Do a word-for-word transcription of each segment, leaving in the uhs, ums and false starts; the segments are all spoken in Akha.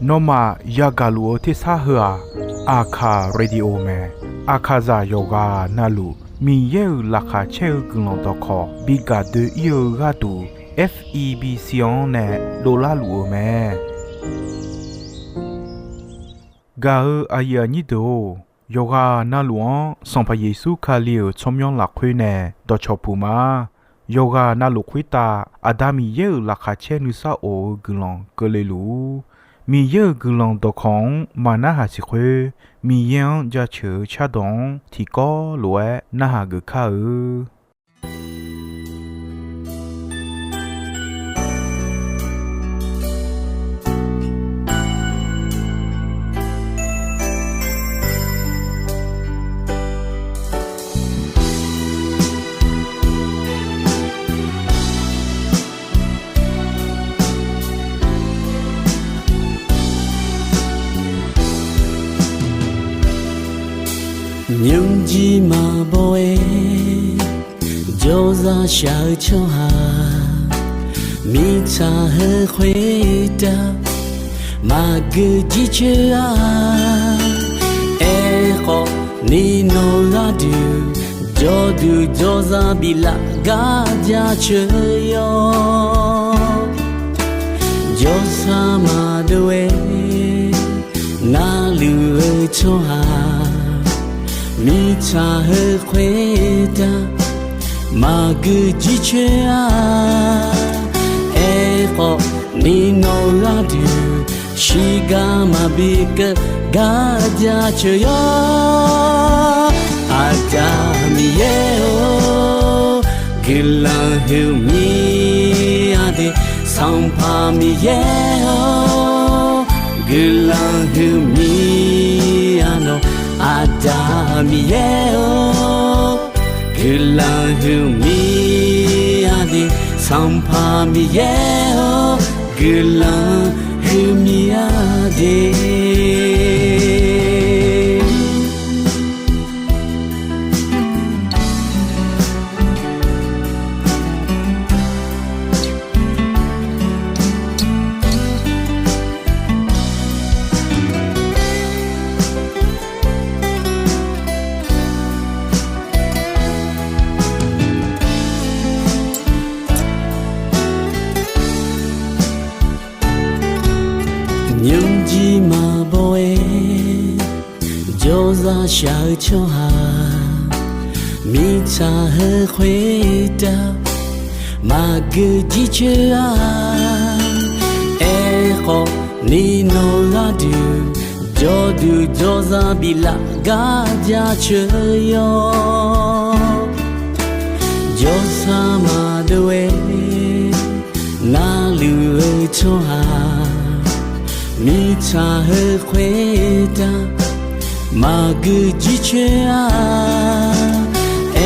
Nawmaf yagaq luf-eu tersar heu-aq, Aqkaq Radio mae. Aqkaqzaq yawqghaq navluf Miqyaer-euq laqkhaq caer-eu guiqlanq dawqkawq bi gaq doe-ir-eu gharduq, F E B C-anr nae dovlar luf-eu mae. Gaq-eu aqyuif aqnyir deuq-or, yawqghaq navluf-anr Sanqpaq Yeqsur Kali-euq tsawrmyanr lafkhoer nae dawqcawq puq ma. Yawqghaq navluf khoertav Aqda Miqyaer-euq laqkhaq caer nuisar of-eu guiqlanq keuvle luf-ur. Miqyaer-euq guiqlanq dawqkawq-anr maqnarhaq siq khoer, Miqyaer-anr jaceuq-eu cardawq-anr tiqkawv lof-aer narhaq geuf kar-eu. Nymrjir maqbaw-aer jawrzaq shaq-eu tsawrhaq, mirtsaq heu khoertav maqgeu jircoer-a. Aerkhawf ni nawq gharduq jawrduq jawrzaq biflaf gar jaceuq yawr. Jawrsar maqdov-aer narluf-eu tsawrhaq, mirtsaq heu khoertav maqgeu jircoer-a. Aerkhawf ni nawq gharduq shiqgar maqbi keuv gar jaceuq yawr. Aqda Miqyaer-or, guiqlanq huiqmir-a de. Sanqpaq Miqyaer-or, guiqlanq huiqmir-a nawq. Aqda Miqyaer-or, guiqlanq huiqmir-a de. Sanqpaq Miqyaer-or, guiqlanq huiqmir-a de. Nymrjir maqbaw-aer jawrzaq shaq-eu tsawrhaq, mirtsaq heu khoertav maqgeu jircoer-a. Aerkhawf ni nawq gharduq jawrduq jawrzaq biflaf gar jaceuq yawr. Jawrsar maqdov-aer narluf-eu tsawrhaq, mirtsaq heu khoertav maqgeu jircoer-a.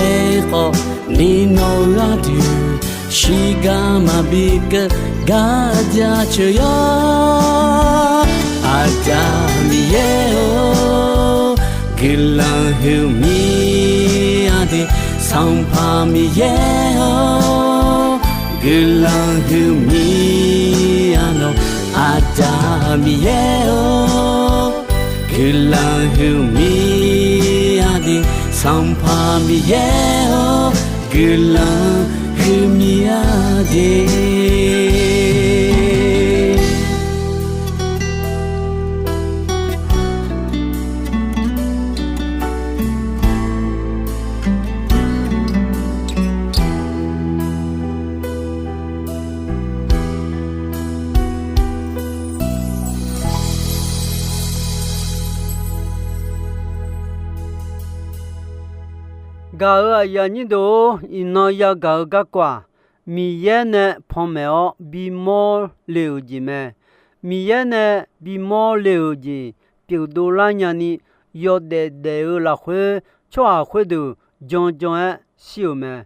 Aerkhawf ni nawq gharduq shiqgar maqbi keuv gar jaceuq yawr. Aqda Miqyaer-or, guiqlanq huiqmir-a de. Sanqpaq Miqyaer-or, guiqlanq huiqmir-a nawq. Aqda Miqyaer-or, guiqlanq huiqmir-a de. Sanqpaq Miqyaer-or, guiqlanq huiqmir-a de. Gaq-euq aqyuif aqnyir deuq-or, iqnan yagaq-eu garkawv-aq, Miqyaer nae panmaeq-awr bimawr le-euq jeq mae. Miqyaer nae bimawr le-euq jeq pyeufdov lar nyani, yawdaef daef-eu lafkhoer tsawrhaq khoerdeuq janjan-aer shir-euq mae.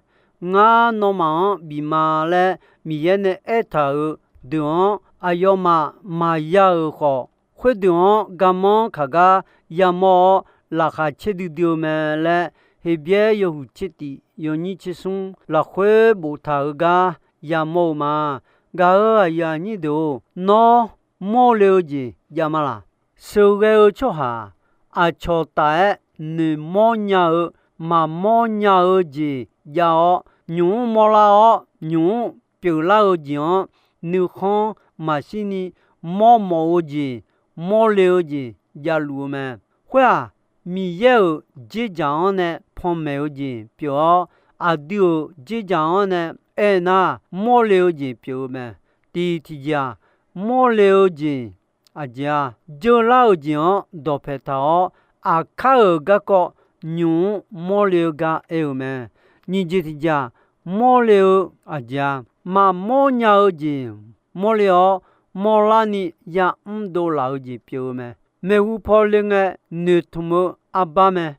Ngar nawmaf-anr bif ma laer Miqyaer nae aertaq-euq deuq-anr aqyawfmaf maqya-euq khawf, khoerdeuq-anr garmanr kaq gar yamawr-awr laqkhaq caer duidui-eu mae laer, Heqbyaer yawhuiq tser tif yawnyir tser smr lafkhoer boftaq-euq gar yamawr-eu ma. Gaq-euq aqyuif aqnyir deuq-or, nawr mawrle-eu jeq jav ma laq? Sheuqghae-eu tsawrhaq aqcawq taf-aer noeqmawr nya-eu, maqmawr nya-eu jeq jav-awr, nymq mr mawrlar-awr, nymq mr pyeuflar-eu jeq-anr nuikhanr maqshir ni mawrmawf-eu jeq, mawrle-eu jeq javluf-eu mae. Khoer-aq, Miqyaer-euq dzerdzaq-anr nae panmaeq-eu jeq pyeuf-awr, aqdui-euq dzerdzaq-anr nae aernar, mawrle-eu jeq pyeuf-eu mae. Tiq tiqjeq-aq, mawrle-eu jeq aqjeq-aq, dzeurlar-eu jeq-anr dawqpae taq-awr, aqkar-euq garkawv nymq mr mawrle-eu gar aer-eu mae. Nyiq jeq tiqjeq-aq, mawrle-eu aqjeq-aq, maqmawr nya-eu jeq mawrle-awr, mawrlar ni ya'mr dov laf-eu jeq pyeuf-eu mae. Maeqhu paw le ngae noeqtmq-eu arbar mae.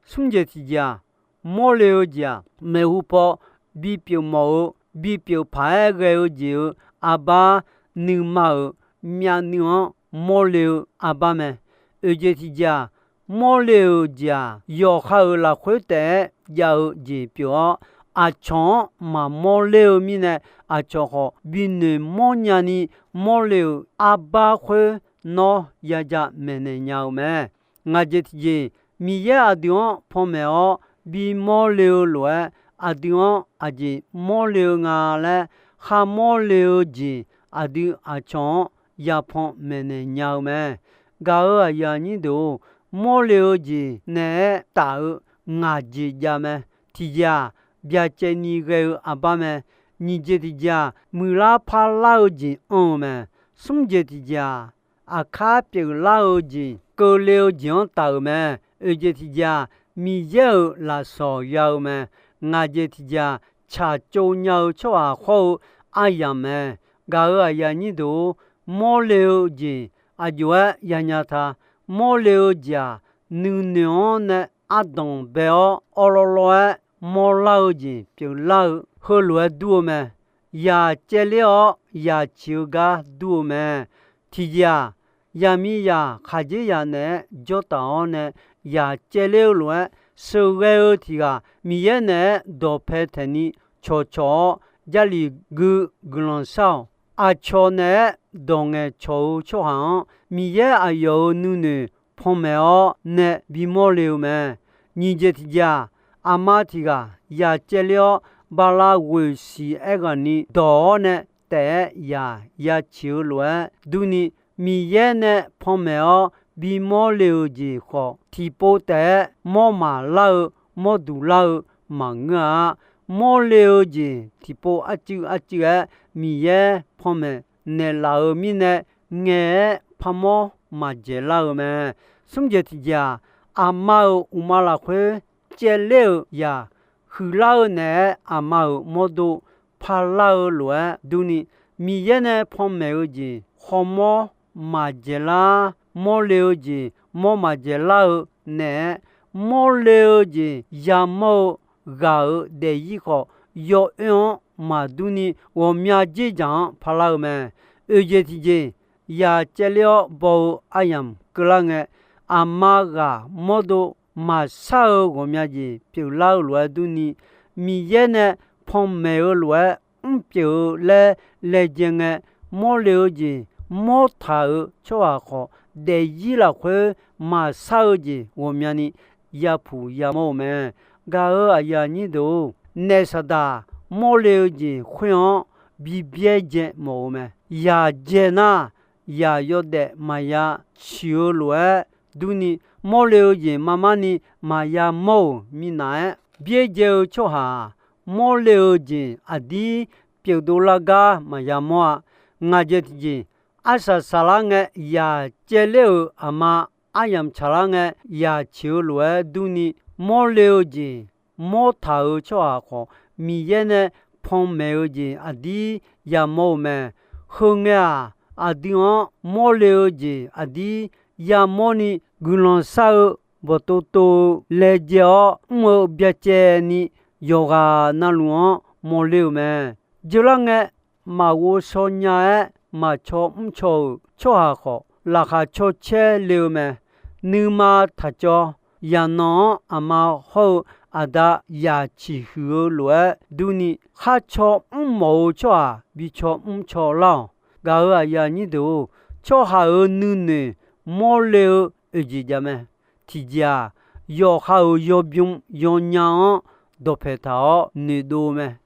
Smr jeq tiqjeq-aq, mawrle-eu jeq-aq, maeqhu paw bipyeuf mawf-eu, bipyeuf paq-aer ghae-eu jeq-euq arbar, nuima-euq myavnuiv-anr mawrle-eu arbar mae. Oeq jeq tiqjeq-aq, mawrle-euq jeq-aq, yawqha-euq lafkhoer taef-aer jav-eu jeq pyeuf-awr, aqcawq-anr maqmawr ler-eu mirnae, aqcawq khawf binoeq mawrnya ni mawrle-euq arbar khoer nawr yaja maeqnaeq nya-eu mae. Ngaq jeq tiqjeq, Miqyaer aqdui-anr panmaeq-awr bimawr le-eu lof-aer, aqdui-anr aqjeq mawrle-eu nga laer, kharmawr le-eu jeq aqdui aqcawq-anr yapan maeqnaeq nya-eu mae. Gaq-euq aqyuif aqnyir deuq-or, mawrle-eu jeq naeq-aer taf-eu ngaq jeq jav mae. Tiqjeq-aq, byacaevni ghae-eu arbar mae. Nyiq jeq tiqjeq-aq, muiqlar parlar-eu jeq anr-eu mae. Smr jeq tiqjeq-aq, aqkar pyeuflar-eu jeq, keuvle-eu jeq-anr taf-euq mae. Oeq jeq tiqjeq-aq, Miqyaer-euq lafsawq ya-eu mae. Ngaq jeq tiqjeq-aq, tsaqtsov nya-eu tsawrhaq hawr-eu aryamq mae. Gaq-euq aqyuif aqnyir deuq-or, mawrle-eu jeq aqjox-aer yanya ta. Mawrle-eu jeq-aq, nuinoeq-anr nae ardanq bae-awr, awrlawvlawv-aer mawrlar-eu jeq pyeuflar-eu heulof-aer dur-eu mae. Yaq caevler-awr yaq ciq-eu gar dur-eu mae. Tiqjeq-aq, yaqmiqzaq khaqdzerzaq naeq-aer jawrtaf-awr nae yaq caevler-eu lof-aer, sheuqghae-eu tiq ghaq Miqyaer naeq-aer dawqpae taeqni cawqcawq-awr, Jarlif gui guiqlanq shar-awq. Aqcawq naeq-aer dawq ngaeqcawq-eu tsawrhaq-anr, Miqyaer aqyawf-euq nuinoeq panmaeq-awr nae bimawr le-eu mae. Nyiq jeq tiqjeq-aq, aqma tiq ghaq yaq caevler-awr, bala ghoeq siq aerghaqni dawq-awr nae taef-aer yaq ya ciq-eu lof-aer durni, Miqyaer nae panmaeq-awr bimawr le-euq jeq khawf, tiqpov taef-aer mawr maqlar-eu, mawr duq lar-eu maqngeur-a. Mawrle-eu jeq tiqpov arcuiv arcuiv-aer Miqyaer panmaeq naeqlaf-euq mirnae, ngaeq-aer parmawr maqdzaeqlar-eu mae. Smr jeq tiqjeq-aq, aqma-euq uqma lafkhoer caevler-euq yaq, huiqlar-eu naeq-aer aqma-euq mawrdo parlar-eu lof-aer durni, Miqyaer nae panmaeq-eu jeq khawmawr maqdzaeqlar, mawrle-eu jeq mawr maqdzaeqlar-eu naeq-aer, mawrle-eu jeq yamawr-eu ghaq-euq daefzir khawf, yawoer-anr maqdur ni ghawqmya dzerdzaq-anr parlar-eu mae. Oeq jeq tiqjeq, yaq caevler-awr baw-eu aryamq keuvlar ngae, aqma ghaq mawrdo maqshar-eu ghawqmya jeq pyeuflar-eu lof-aer durni, Miqyaer nae panmaeq-eu lof-aer mrpyeuf-eu laer laejae ngae, mawrle-eu jeq mawrtaq-euq tsawrhaq khawf, daefzir lafkhoer maqshar-eu jeq ghawqmyani yapuq yamawr-eu mae. Gaq-euq aqyuif aqnyir deuq-or, naef saqdaq mawrle-eu jeq khoer-anr bibyaerdzae mawf-eu mae. Yaq dzae nar, yaq yawdaef maqya ciq-eu lof-aer durni, mawrle-eu jeq marmarni maqya mawr-euq minav-aer, byaerdzae-eu tsawrhaq-aq, mawrle-eu jeq aqdir pyeufdov lar gar maqya mawr-a. Ngaq jeq tiqjeq, arsaq saqlar ngae yaq caevler-euq aqma aryamq tsaqlar ngae yaq ciq-eu lof-aer durni, mawrle-eu jeq mawrtaq-euq tsawrhaq khawf, Miqyaer nae panmaeq-eu jeq aqdir yamawr-eu mae. Heu ngae-aq, aqdui-anr mawrle-eu jeq aqdir yamawr ni, guiqlanq shar-eu bawqtov tov-eu laejae-awr mr-eu byacaevni yawqghaq navluf-anr mawrler-eu mae. Jeular ngae, maqghov shaw nya-aer maqcaw mrcaw-euq tsawrhaq khawf, laqkhaq caw caer le-eu mae. Nuima taq cawv, yaqnan-anr aqma hawr-eu aqda yaq ciqhuiq-eu lof-aer durni, khar caw mr mawf-eu tsawrhaq bi caw mr caw lar-awq. Gaq-euq aqyuif aqnyir deuq-or, tsawrhaq-euq nuinoeq mawrle-eu oeqjeq jav mae. Tiqjeq-aq, yawqha-euq yawbym yawnya-anr dawqpaeq taq-awr noeqdov-eu mae.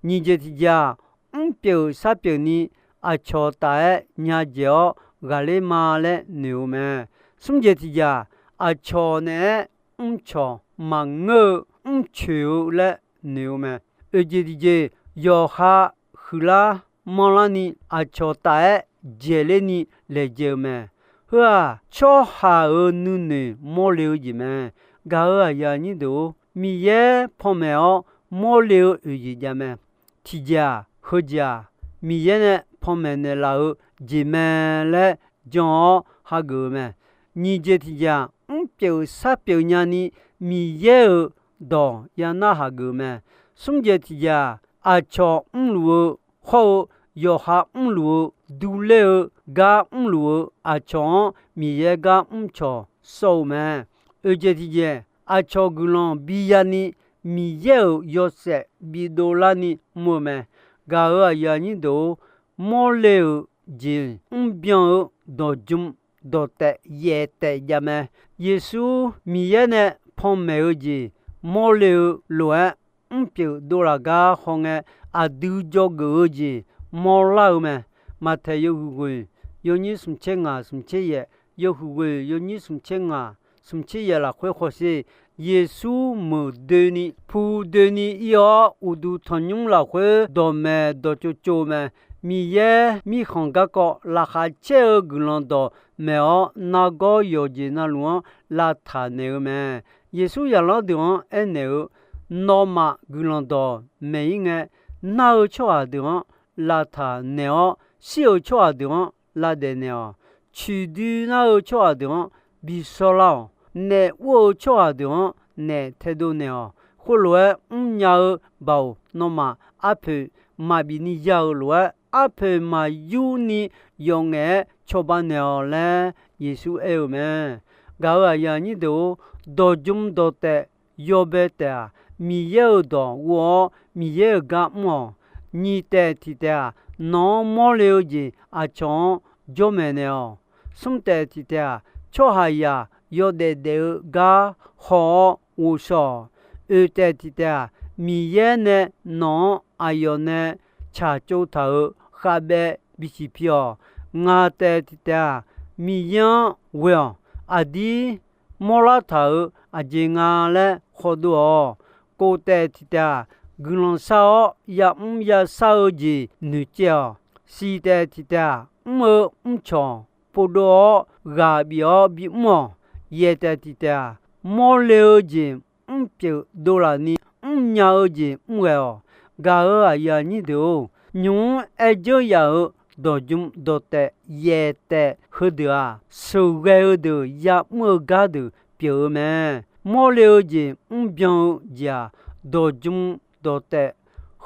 Nyiq jeq tiqjeq-aq, mrpyeuf sharpyeuf ni aqcawq taf-aer nya dzaeq-awr ghaqler ma laer noeq-eu mae. Smr jeq tiqjeq-aq, aqcawq naeq-aer mrcawq maqngeur-eu mrcoeq-eu laer noeq-eu mae. Oeqjeq tiqjeq, yawqha huiqlar manrlar ni aqcawq taf-aer dzaeqler ni laejae-eu mae. Heu-aq, tsawrhaq-euq nuinoeq mawrle-eu jeq mae. Gaq-euq aqyuif aqnyir deuq-or, Miqyaer panmaeq-awr mawrle-eu oeqjeq jav mae. Tiqjeq-aq, heujeq-aq, Miqyaer nae panmaeq naeqlaf-eu jeq mae laer jan-awr hageuf-eu mae. Nyiq jeq tiqjeq-aq, mrpyeuf sharpyeuf nyani Miqyaer-euq dawq yanar hageuf-eu mae. Smr jeq tiqjeq-aq, aqcawq mrluf-eu hawr-eu yawqha mrluf-eu durler-eu gar mrluf-eu aqcawq-anr Miqyaer gar mrcawq sawr-eu mae. Oeqjeq tiqjeq, aqcawq guiqlanq bi yani Miqyaer-euq yawshaef bidov larni mr-eu mae. Gaq-euq aqyuif aqnyir deuq-or, mawrle-euq jeq mrbyan-eu dawqjm dawqtaef yaef taef jav mae. Yeqsur Miqyaer nae panmaeq-eu jeq mawrle-eu lof-aer mrpyeuf dovlaf gar hawngae, aqdui dzawgeuf-eu jeq mawrlar-eu mae. Maqtaeq yawhuiq ghoeq yawnyir smqtser ngaq smqtser yaef, yawhuiq ghoeq yawnyir smqtser ngaq smqtser yaef lafkhoer hawsher. Yeqsur meuq doeni pu doeni ir-awr, uqduq tanqnymr lafkhoer dawqmaeq dawq tsovtsov mae. Miqyaer mirkhanq garkawv laqkhaq caer-eu guiqlanq dawqmaeq-awr, nargawr yawqjeq navluf-anr lavtaq naeq-eu mae. Yeqsur zaqlanr deuq-anr aernaeq-eu, Nawmaf guiqlanq dawqmaeq-ir ngae, nar-eu tsawrhaq deuq-anr lavtaq naeq-awr, shir-euq tsawrhaq deuq-anr lavdaef naeq-awq. Coiqdoi nar-eu tsawrhaq deuq-anr bi shawrlar-awq. Naef ur-eu tsawrhaq deuq-anr naef taedov naeq-awq. Khoerlof-aer mrnya-eu baoq nawmaf arpoeq maqbif ni ya-euq lof-aer, arpoeq maqyur ni yawf ngaef-aer cawba naeq-awq laer Yeqsur aer-eu mae. Gaq-euq aqyuif aqnyir deuq-or, dawqjm dawqtaef yawbae taef-aq, Miqyaer-euq dawq ghov-awr Miqyaer-euq gar mr-awq. Nyiq taef tiq taef-aq, nawq-anr mawrle-eu jeq aqcawq-anr jawr maeqnaeq-awq. Smr taef tiq taef-aq, tsawrhaqzaq yawdaef daef-eu gar haw-awr ghovshaw-awq. Oeq taef tiq taef-aq, Miqyaer nae nawq-anr aqyawf nae tsaqtsov taq-euq khavbaev bisiq pi-awq. Ngaq taef tiq taef-aq, Miqyaer-anr ghoe-awq. Aqdir mawrlar taq-euq aqjeq nga laer khawdov-awq. Kof taef tiq taef-aq, guiqlanq shar-awr yamr yashar-eu jeq noeqcaev-awq. Siq taef tiq taef-aq, mr-eu mrcawq povdov-awr ghaq bif-awr bimr-awq. Yaeq taef tiq taef-aq, mawrle-eu jeq mrpyeuf dovlaf ni mrnya-eu jeq mrghae-awq. Gaq-euq aqyuif aqnyir deuq-or, nymq-mr aer dzeur yaf-euq dawqjm dawqtaef yaeq taef heudeuq-aq, sheuqghae-eu deuq yamr-eu gardeuq pyeuf-eu mae. Mawrle-eu jeq mrbyan-eu jeq-aq, dawqjm dawqtaef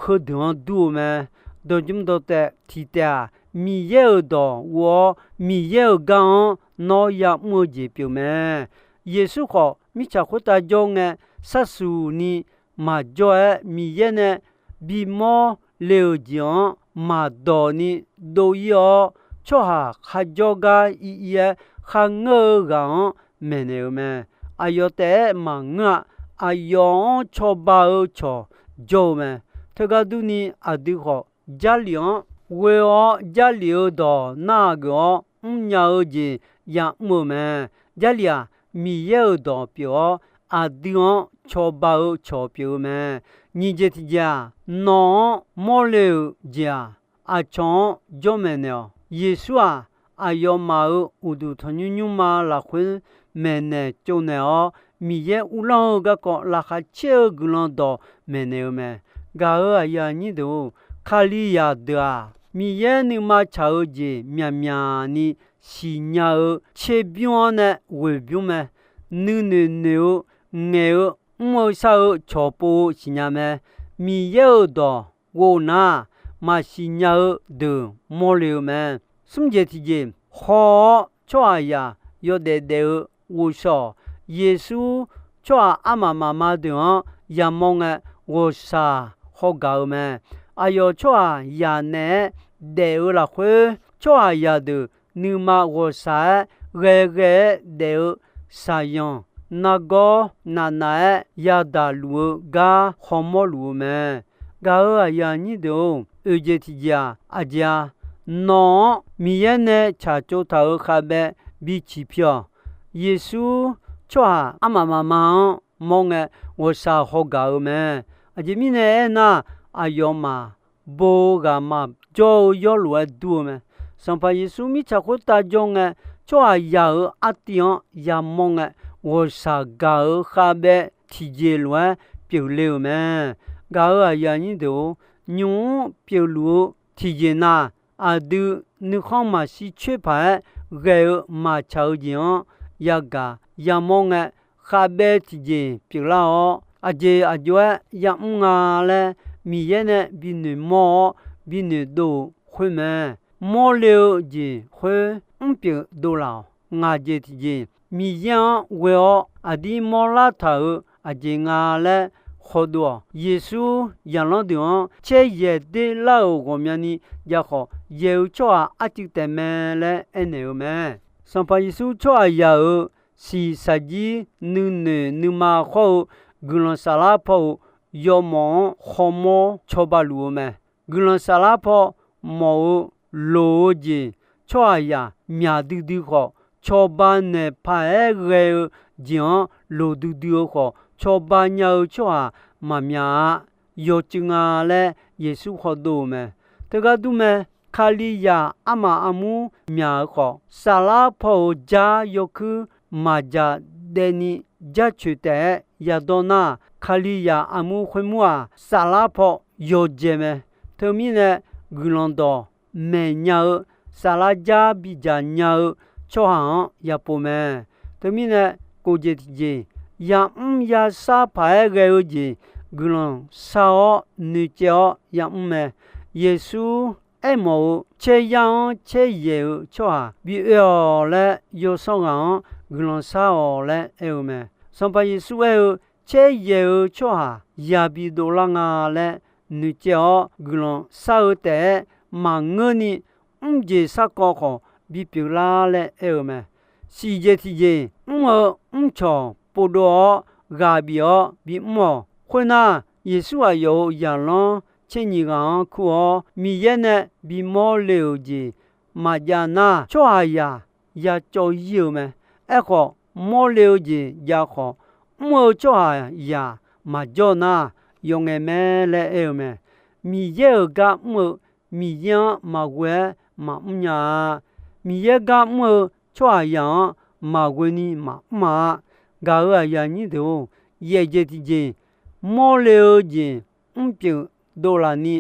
heudeuq-anr dur-eu mae. Dawqjm dawqtaef tiq taef-aq, Miqyaer-euq dawq ghov-awr Miqyaer-euq gar-anr nawr yamr-eu jeq pyeuf mae. Yeqsur khawf mirtsaq khoertav jawr ngae, sharsuq ni maqjawr-aer Miqyaer nae bimawr le-euq jeq-anr maqdawq ni dov-ir-awr, tsawrhaq kharjawr gar ir ir-aer kharngeur-eu ghaq-anr maeqnaeq-eu mae. Aqyawf taef-aer maqngeur-a. Aqyawf-anr cawba-eu cawq jawr-eu mae. Teugar durni, aqdui khawf Jarlif-anr ghoe-awr, Jarlif-eu dawq nar-aq geuf-awr mrnya-eu jeq yamr-eu mae. Jarlif-aq, Miqyaer-euq dawq pyeuf-awr, aqdui-anr cawba-eu cawq pyeuf-eu mae. Nyiq jeq tiq jeq-aq, nawq-anr mawrle-euq jeq-aq, aqcawq-anr jawr maeqnaeq-awq. Yeqsur-aq, aqyawfmaf-euq uqduq tanqnymr nymrma lafkhoer maeqnaeq tsovnaeq-awr, Miqyaer uvlanr-eu garkawv laqkhaq caer-eu guiqlanq dawq maeqnaeq-eu mae. Gaq-euq aqyuif aqnyir deuq-or, Kalizaq deuq-aq, Miqyaer nuima tsaq-eu jeq myaqmyaq ni siqnya-eu tserbymr-anr nae ghoeqbymr mae. Nuinoeq noeq-eu, ngaeq-eu, mr-eu shar-eu cawqpov-eu siqnya mae. Miqyaer-euq dawq ghov nar, maqsiq nya-eu deuq mawrle-eu mae. Smr jeq tiq jeq, haw-awr tsawrhaqzaq yawdaef daef-eu ghovshaw-awq. Yeqsur tsawrhaq armaf mafma deuq-anr yamawr ngae, ghawqshaq hawgaq-eu mae. Aqyawf tsawrhaqzaq naeq-aer daef-eu lafkhoer, tsawrhaqzaq deuq nuima ghawqshaq-aer ghae ghae-aer daef-eu shaqyanq nargawr navnav-aer yadaq luf-eu gar hawmawr luf-eu mae. Gaq-euq aqyuif aqnyir deuq-or, oeqjeq tiqjeq-aq, aqjeq-a, nawq-anr Miqyaer nae tsaqtsov taq-euq khavbaev biciq pi-awq. Yeqsur tsawrhaq armaf mafma-anr mawr ngae, ghawqshaq hawgaq-eu mae. Aqjeq mirnae aernar, aqyawfmaf bo-eu ghaq maqjawr-eu yawrlof-aer dur-eu mae. Sanqpaq Yeqsur mirtsaq khoertav jawr ngae, tsawrhaqzaq-euq artiv-anr yamawr ngae, ghawqshaq gaq-euq khavbaev tiqjeq lof-aer pyeufle-euq mae. Gaq-euq aqyuif aqnyir deuq-or, nymq-mr pyeufluf-eu tiqjeq na, aqdui nuikhanr maqshir coer paq-aer ghae-eu maqtsaq-eu jeq-anr yagaq yamawr ngae, khavbaev tiqjeq pyeuflar-awr, aqjeq aqjox-aer yamr nga laer Miqyaer nae binoeq mawr-awr binoeq dov-euq khoer mae. Mawrle-eu jeq khoer mrpyeuf dovlaf-awq. Ngaq jeq tiqjeq, Miqyaer-anr ghoe-awr aqdir mawrlar taq-euq aqjeq nga laer khawdov-awq. Yeqsur zaqlanr deuq-anr caer yaeq der lar-euq ghawqmyani jav khawf, yaeq-eu tsawrhaq arcuiv taef mae laer aernaeq-eu mae. Sanqpaq Yeqsur tsawrhaqzaq-euq shiqshaq jir nuinoeq nuima khawr-eu guiqlanq saflar paw-euq yawmawf-anr khawmawr cawba luf-eu mae. Guiqlanq saflar paw mawf-eu loq-eu jeq tsawrhaqzaq myaq duidui khawf, cawba naeq paq-aer ghae-eu jeq-anr loq duidui-eu khawf, cawba nya-eu tsawrhaq maqmyaq-a. Yawcuiv nga laer Yeqsur khawdov-euq mae. Teugar dur mae. Kalizaq armaf armur myaq-eu khawf, saflar paw-euq jar yawkuir maqdzaq daev ni jarcoeq taef-aer yadawr nar, Kalizaq armur khoermur-aq, saflar paw yawdzae mae. Teumirnae, guiqlanq dawq maeq nya-eu, saflar jar bidzaq nya-eu tsawrhaq-anr yapov mae. Teumirnae, kof jeq tiqjeq, yamr yashar paq-aer ghae-eu jeq guiqlanq shar-awr noeqcaev-awr yamr mae. Yeqsur aermawf-eu caeryar-anr caer yaeq-eu tsawrhaq bi oe-awq laer, yawsanr ghaq-anr guiqlanq shar-awq laer aer-eu mae. Sanqpaq Yeqsur aer-eu, caer yaeq-eu tsawrhaq yabi dovlar nga laer noeqcaev-awr guiqlanq shar-eu taef-aer maqngeurni, mrjeq sarkawv khawf bipyeuf lar laer aer-eu mae. Siqjeq tiqjeq, mr-eu mrcawq povdov-awr ghaq bif-awr bimr-awq. Khoernar, Yeqsur aqyawf-euq zaqlanr tser nyiq ghaq-anr kur-awr, Miqyaer nae bimawr le-euq jeq maqjav nar, tsawrhaqzaq yacawv ir-eu mae. Aerkhawf, mawrle-eu jeq jav khawf, mr-eu tsawrhaqzaq maqjawr nar, yawf ngae mae laer aer-eu mae. Miqyaer-euq gar mr-eu Miqyaer-anr maqghoe-aer maqmr nya-a. Miqyaer gar mr-eu tsawrhaqzaq-anr maqghoe ni maqmr-a. Gaq-euq aqyuif aqnyir deuq-or, yaeq jeq tiqjeq, mawrle-eu jeq mrpyeuf dovlaf ni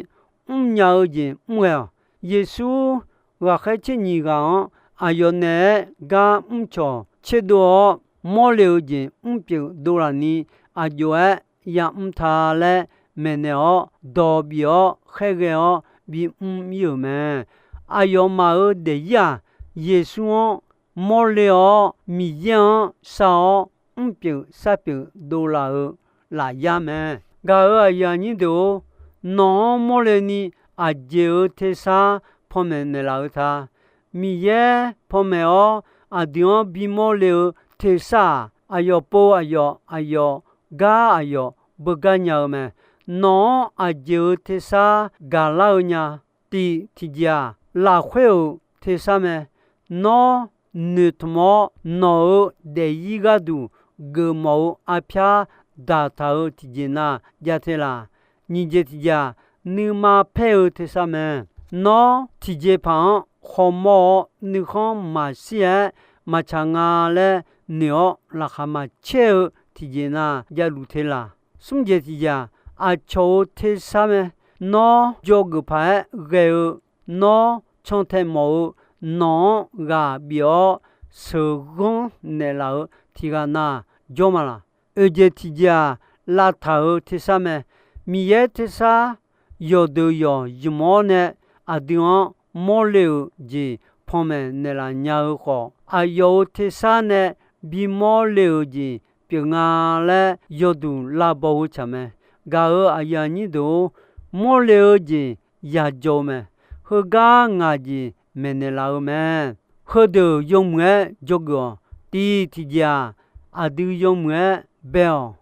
mrnya-eu jeq mrghae-awq. Yeqsur ghaqkhaer tser nyiq ghaq-anr aqyawf naeq-aer gar mrcawq tserdov-awr, mawrle-eu jeq mrpyeuf dovlaf ni aqjox-aer yamr ta laer maeqnaeq-awr, dawq bif-awr khaerghae-awr bimr ir-euq mae. Aqyawfmaf-euq daefzir-aq, Yeqsur-anr mawrle-awr, Miqyaer-anr shar-awr, mrpyeuf sarpyeuf dovlaf-eu lafyar mae. Gaq-euq aqyuif aqnyir deuq-or, nawq-anr mawrle ni aqjeq-euq tersar panmaeq naeqlaf-eu ta. Miqyaer panmaeq-awr aqdui-anr bimawr le-eu tersar-aq, aqyawf pov aqyawf, aqyawf gar aqyawf beugar nya-eu mae. Nawq-anr aqjeq-euq tersar gaqlar-eu nya. Tiq tiqjeq-aq, lafkhoer-euq tersar mae. Nawr noeqtmq-awr, nawq-euq daefzir gharduq geufmawf-eu arpyar daqtaq-euq tiqjeq na jav te laq. Nyiq jeq tiqjeq-aq, nuima paer-eu tersar mae. Nawr tiqjeqpaq-anr khawmawr-awr, nuikhanr maqshir-aer maqtsaq nga laer noeq-awr, laqkhaq maqcaer-eu tiqjeq na javluf te laq. Smr jeq tiqjeq-aq, aqcawq-euq tersar mae. Nawr dzawgeuf paq-aer ghae-eu, nawr cantae mawf-eu, nawq-anr ghaq bif-awr sheuqghanr naeqlaf-eu tiqghaq na jawr ma laq. Oeq jeq tiqjeq-aq, lavtaq-euq tersar mae. Miqyaer tersar yawqdeuq yawq zmq-awr nae aqdui-anr mawrle-euq jeq panmaeq naeqlaf nya-eu khawf, aqyawf-euq tersar nae bimawr le-euq jeq pyeuf nga laer yawduq lavbaw-eu tsaq mae. Gaq-euq aqyuif aqnyir deuq-or, mawrle-eu jeq yajawr-eu mae. Heugar ngaq jeq maeqnaeq laf-eu mae. Heudeuq yawmuiq-aer dzawgeuf-awq. Tiq tiqjeq-aq, aqdui yawmuiq-aer bae-awq.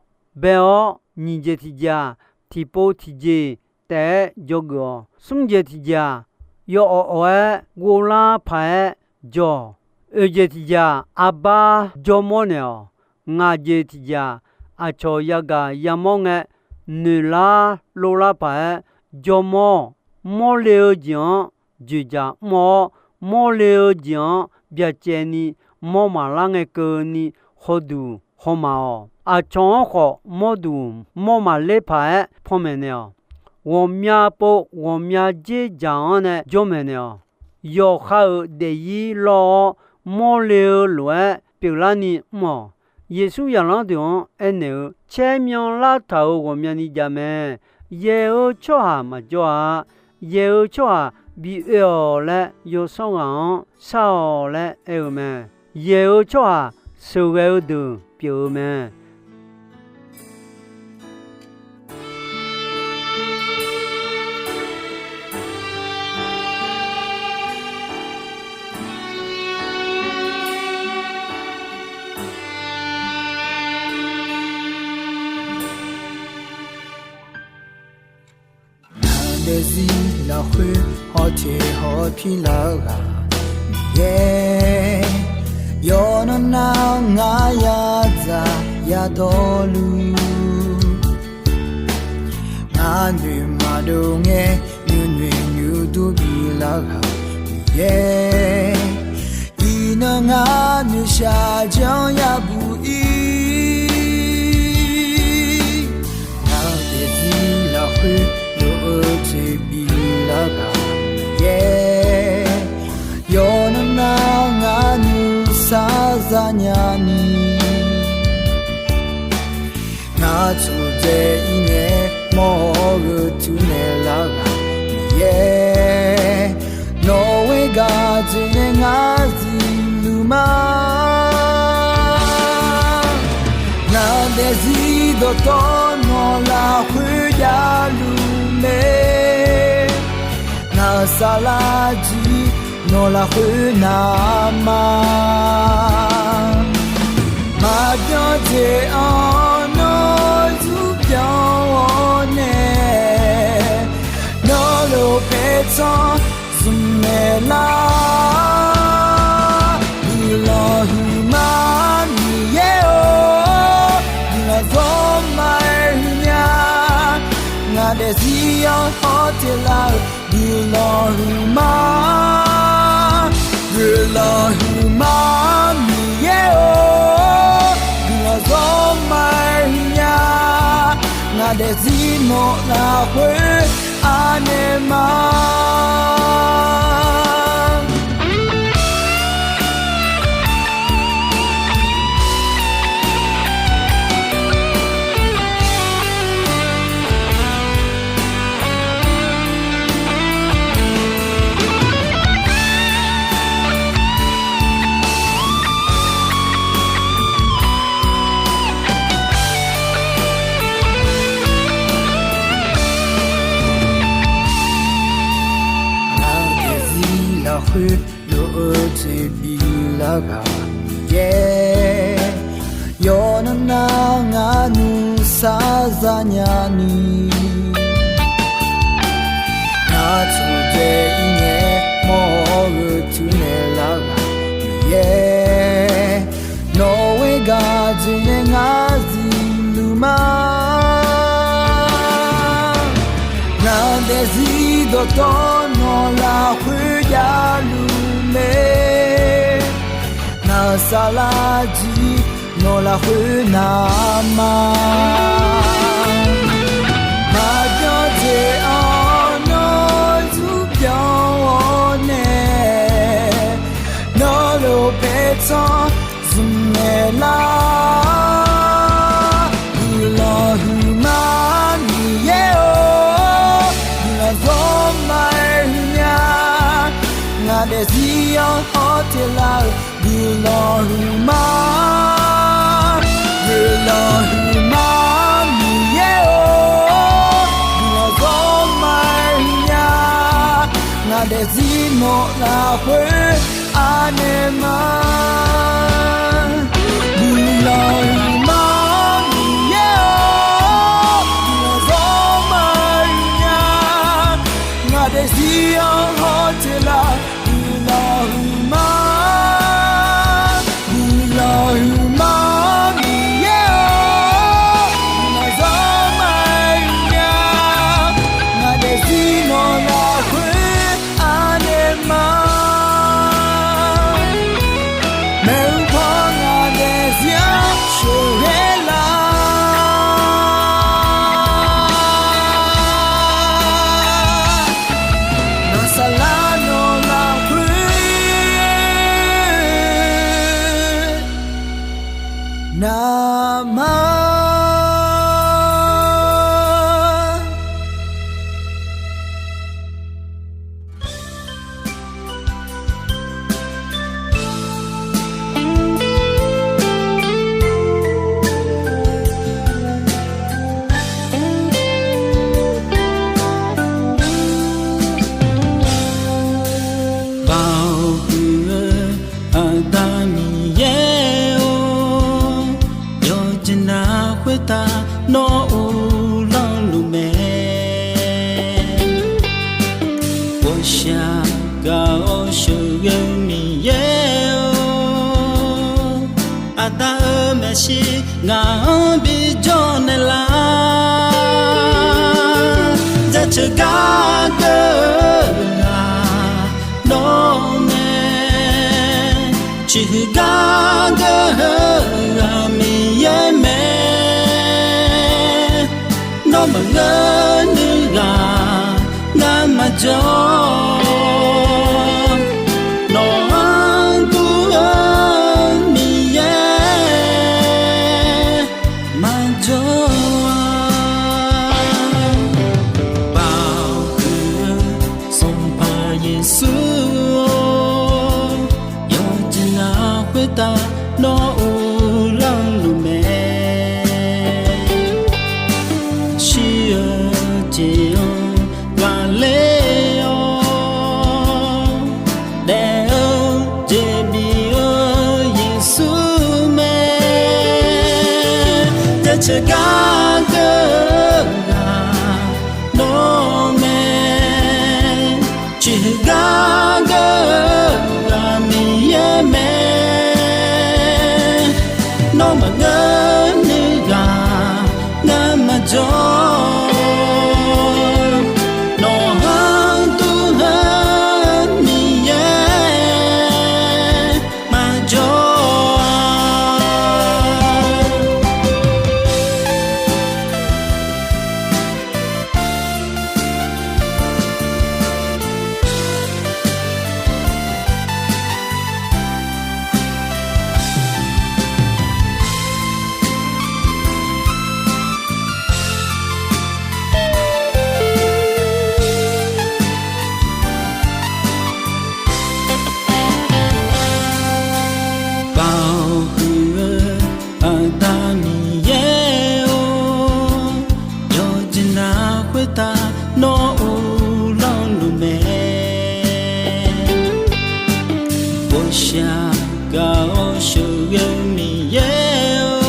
Bae-awr nyiq jeq tiqjeq-aq, tiqpov tiqjeq taef-aer dzawgeuf-awq. Smr jeq tiqjeq-aq, yawawq awq-aer ghovlar paq-aer jawr-awq. Oeq jeq tiqjeq-aq, arbar jawrmawr naeq-awq. Ngaq jeq tiqjeq-aq, aqcawq yagaq yamawr ngae, noeqlar lovlar paq-aer jawrmawr-awq. Mawrle-eu jeq-anr dzoeqdzaq mr-awr, mawrle-eu jeq-anr byacaevni mawr maqlar ngae keuvni hawduq hawmaf-awq. Aqcawq-anr khawf mawrduq mawr maqler paq-aer panmaeq naeq-awq. Ghawqmya pov ghawqmya dzerdzaq-anr nae jawrmaeq naeq-awq. Yawqha-euq daefzir lawr-awr, mawrle-eu lof-aer pyeuflarni mr-awq. Yeqsur zaqlanr deuq-anr aernaeq-eu, Caer myanlar taq-euq ghawqmyani jav mae. Yaeq-eu tsawrhaq maqjawr-a. Yaeq-eu tsawrhaq bi oe-awq laer yawsanr ghaq-anr shar-awq laer aer-eu mae. Yaeq-eu tsawrhaq sheuqghae-eu deuq pyeuf-eu mae. Ngaq daefzir lafkhoer hawteq hawpir lar-eu ghaq Miqyaer, yawqnan nar ngar yadzaq yadawrluf, ngar noeqmaqdov ngae nuinoeq nuidur bilar ghaq Miqyaer, iqnan ngar noeqshaq janr yabuq ir. Ngaq daefzir lafkhoer lof-eu jeq bilar ghaq Miqyaer, yawqnan nar ngar nuisar zanya ni, ngar tsawqdzae ir ngae mawr-eu tuq naeq lar ghaq Miqyaer, nawq-euq gaq jeq nae ngar zifluf ma. Ngaq daefzir dawqtawv nawq lafkhoer javluf mae. Ngaq saflar jir nawq lafkhoer navma, maqbyan jeq-anr nawr zurbyan-awr nae, nawr lof paertsanr zmq naeq lar. Guiqlanq huiqma Miqyaer-or, guiqlanq zawrma-aer huiqnya. Ngaq daefzir-anr hawteq lar-eu guiqlanq huiqma, guiqlanq huiqma Miqyaer-or, guiqlanq zawrma-aer huiqnya. Ngaq daefzir nawq lafkhoer anaeq ma. Ngaq daefzir lafkhoer lof-eu jeq bilar ghaq Miqyaer, yawqnan nar ngar nuisar zanya ni, ngar tsawqdzae ir ngae mawr-eu tuq naeq lar ghaq Miqyaer, nawq-euq gaq jeq nae ngar zifluf ma. Ngaq daefzir dawqtawv nawq lafkhoer javluf mae. Ngaq saflar jir nawq lafkhoer navma, maqbyan jeq-anr nawr zurbyan-awr nae, nawr lof paertsanr zmq naeq lar. Guiqlanq huiqma Miqyaer-or, guiqlanq zawrma-aer huiqnya. Ngaq daefzir-anr hawteq lar-eu guiqlanq huiqma, guiq Lawhuiq ma Miqyaer-or, guiqlanq zawr ma-aer nya. Ngaq daefzir nawq lafkhoer anaeq ma. Guiqlanq huiq ma Miqyaer-or, guiqlanq zawr ma-aer nya. Ngaq daefzir-anr hawteq laf, guiqlanq huiq ma. Guiqlanq huiq ma Miqyaer-or, guiqlanq zawr ma-aer nya. Ngaq daefzir nawq lafkhoer anaeq ma. Maeqhu paw ngaq daefzir-anr sheuqghae lar. Naqsaqlar nawq lafkhoer navmaqma. Baoq huiq-eu Aqda Miqyaer-or, yawqjeq navluf khoertav nawr uvlanr luf mae. Ghawqshaq gaq-awr sheuqghae Miqyaer-or, Aqda-euq maeqshi ngaq-anr bijawr naeqlar. Jaceuq gar geur-eu ghaq nawr mae. Ciqhuiq gar geur-eu ghaq Miqyaer mae. Nawr maqngeur nuiv ghaq ngar maqjawr. Nawq-anr dur-eu Miqyaer maqjawr-a. Baoq huiq-eu Sanqpaq Yeqsur-or, yawqjeq navluf khoertav nawr uvlanr luf mae. Shir-eu jeq-anr ghaqler-awr daef-eu jeq bif-eu Yeqsur mae. Jaceuq gar geur-eu ghaq nawr mae. Ciqhuiq gar geur-eu ghaq Miqyaer mae. Nawr maqngeur nuiv ghaq ngar maqjawr. Nawq-anr dur-eu Miqyaer maqjawr-a. Baoq huiq-eu Aqda Miqyaer-or, yawqjeq navluf khoertav nawr uvlanr luf mae. Ghawqshaq gaq-awr sheuqghae-eu Miqyaer-or,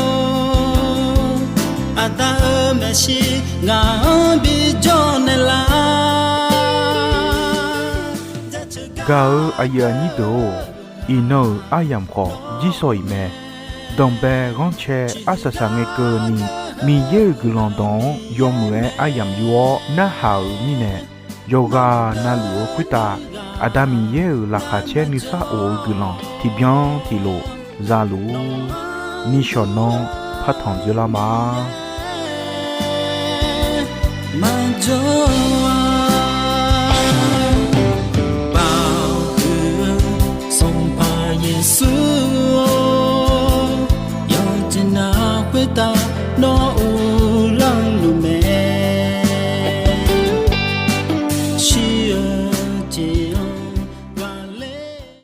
Aqda-euq maeqshi ngaq-anr bijawr naeqlar. Gaq-eu aqyuif aqnyir deuq-or, iqnan-euq aryamq khawf jirsawq iq mae. Danqbae ghanrcae arsaq saqngae keuvni, Miqyaer-euq guiqlanq dawq-anr yawmuiq-aer aryamq yur-awr narhaq-euq mirnae, yawqghaq navluf-eu khoertav Aqda Miqyaer-euq laqkhaq caer nuisar of-eu guiqlanq tiqbyan tiqlof za luf-ur. Nishawq nanr partanq dzeurlar ma. Maqjawr